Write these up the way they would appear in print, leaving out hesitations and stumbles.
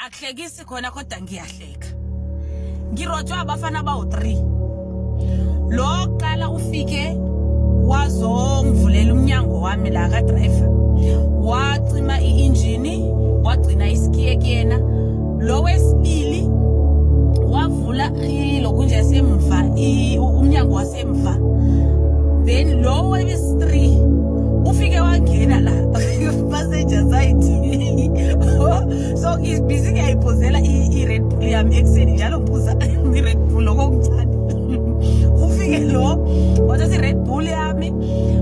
Akuhlekisi khona kodwa ngiyahleka. Ngirojwa abafana bawu-3. Lo qala ufike wazongivulela umnyango wami la ka driver. Wacima i-engine, wagcina isikhiye kuyena. Lo wesibili wavula ilokunje yasemva, umnyango wasemva. Then lo wesi-3 ufike wangena la passenger side. So busy ngiyayiphuzela i-Red Bull yami ekuseni, njalo ngiphuza i-Red Bull okokuncane. Ufike lo wathatha i-Red Bull yami,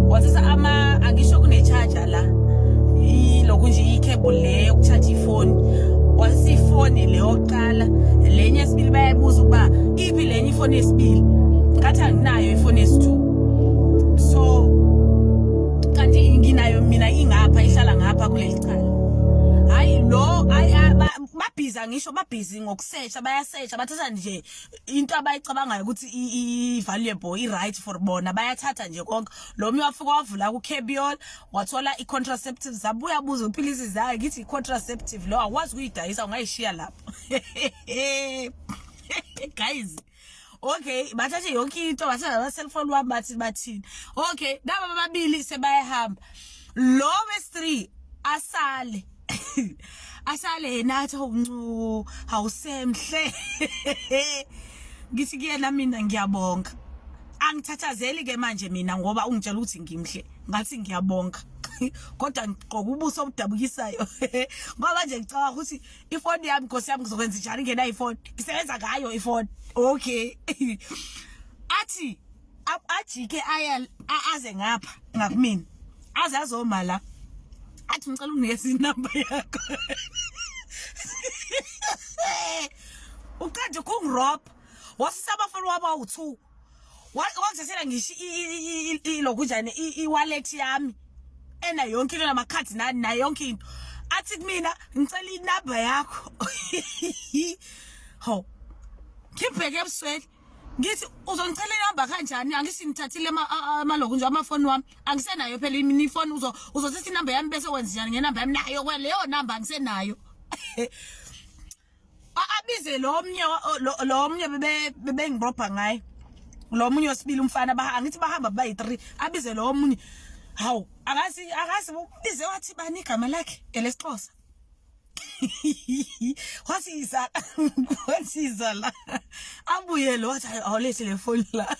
wathatha ama, angisho kune-charger la, ilokhu nje i-cable le yokucharge ifoni, wathatha ifoni le yokuqala. Lenye yesibili bayayibuza ukuba iphi lenye ifoni yesibili, ngathi anginayo ifoni yesi-two, so kanti nginayo mina, ingapha, ihlala ngapha kuleli cala. Hayi lo, hayi, babhizi, ngisho babhizi ngokusesha, bayasesha, bathatha nje into abayicabangayo ukuthi i-valuable, i-right for bona, bayathatha nje konke. Lo mnye wafika wavula ku-cabiol, wathola i-contraceptive, zabuya buza uphilisi zayo, ngithi i-contraceptive lo awukwazi ukuyidayisa, ungayishiya lapho. Guys, okay, bathathe yonke into, bathatha ama-cellphone wami, bathi bathini. Okay, naba ababili sebayahamba, lo wesi-3 asale, asale yena, athi awuncu awusemhle. Ngithi kuyena mina ngiyabonga, angithathazeli ke manje mina ngoba ungitshela ukuthi ngimhle. Ngathi ngiyabonga, kodwa ngigqoka ubuso obudabukisayo ngoba nje ngicabanga ukuthi ifoni yami, nkosi yami, ngizokwenza njani ngenayo ifoni, ngisebenza ngayo ifoni. Okay, athi ajike aya aze ngapha ngakumina, aze azoma la, athi ngicela unginikeze inamba yakho. Uqede ukungirobha, wasisa abafana wabo awu-2, wangithathela ngisho ilokunjani, i-wallet yami ena yonke into namakhadi nani nayo yonke into. Athi kumina ngicela inamba yakho. Ho, ngibheke ebusweni, ngithi uzongicela inamba kanjani? Angithi ngithathile amaloku nje amafoni wami, angisenayo phela ifoni. Uzothatha inamba yami bese wenza njani ngenamba yami? Nayo kwaleyo namba angisenayo. Abize lo mnye, lo mnye bebengirobha ngaye, lo munye wesibili umfana, angithi bahamba bayi-3, abize lo munye. Hawu, akazi, akazi ubize wathi bani igama lakhe elesixhosa, wathi iza, wathi iza la. Abuye lo, wathi awulethe le foni la.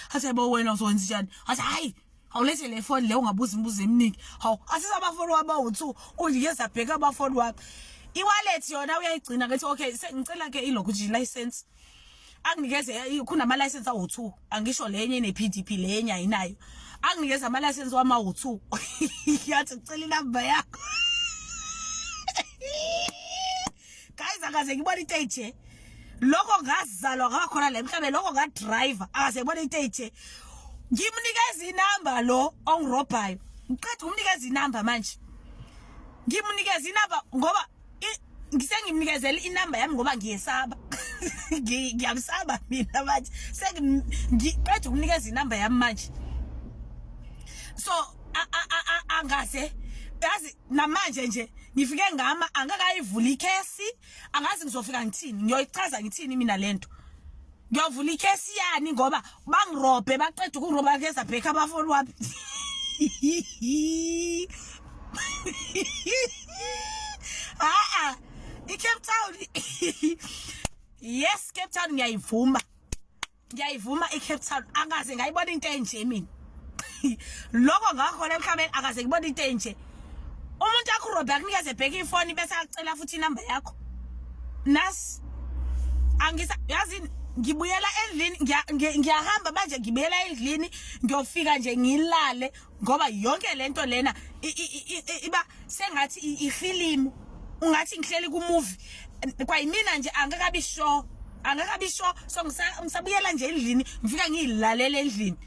Athi yabo wena uzokwenza njani? Athi hayi, awulethe le foni le, ungabuza imibuzo eminingi. Hawu, asisa abafoni wami awu-2, unikeza bheka abafoni wami, i-wallet yona uyayigcina. Ngithi okay, ngicela ke ilokhu nje license, anginikeze, kunama license awu-2, angisho lenye ine-PDP, lenye ayinayo. Anginikeze ama license wami awu-2, yathi ngicela inamba yakho. Guys, akaze ngibona into enje lokho ngazalwa ngakhona la emhlabeni, lokho ngadriver, akaze ngibona into enje. Ngimnikeza inamba lo ongirobhayo, ngiqeda ukumnikeza inamba manje, ngimnikeza inamba ngoba ngisengimnikezela inamba yami ngoba ngiyesaba, ngiyamsaba mina manje. Sengiqeda ukumnikeza inamba yami manje, so angaze yazi namanje nje ngifike ngama, angakayivula ikhesi, angazi ngizofika ngithini, ngiyoyichaza ngithini mina lento, ngiyovula ikhesi yani ngoba bangirobhe, baqeda ukungiroba keza bheka abafoni wami. A iCape Town, yes, Cape Town, ngiyayivuma, ngiyayivuma iCape Town. Angaze ngayibona into enje mina lokho ngakhona emhlabeni, akaze ngibona into enje. Umuntu akurobhe, akunikeze bheka ifoni, bese acela futhi inamba yakho. Nasi angisa yazi, ngibuyela endlini, ngiyahamba manje, ngibuyela endlini, ngiyofika nje ngilale ngoba yonke lento lena iba sengathi ifilimu, ungathi ngihleli ku movie kwayimina nje, angakabi sure, angakabi sure. So ngisabuyela nje endlini, ngifika ngiyilalela endlini.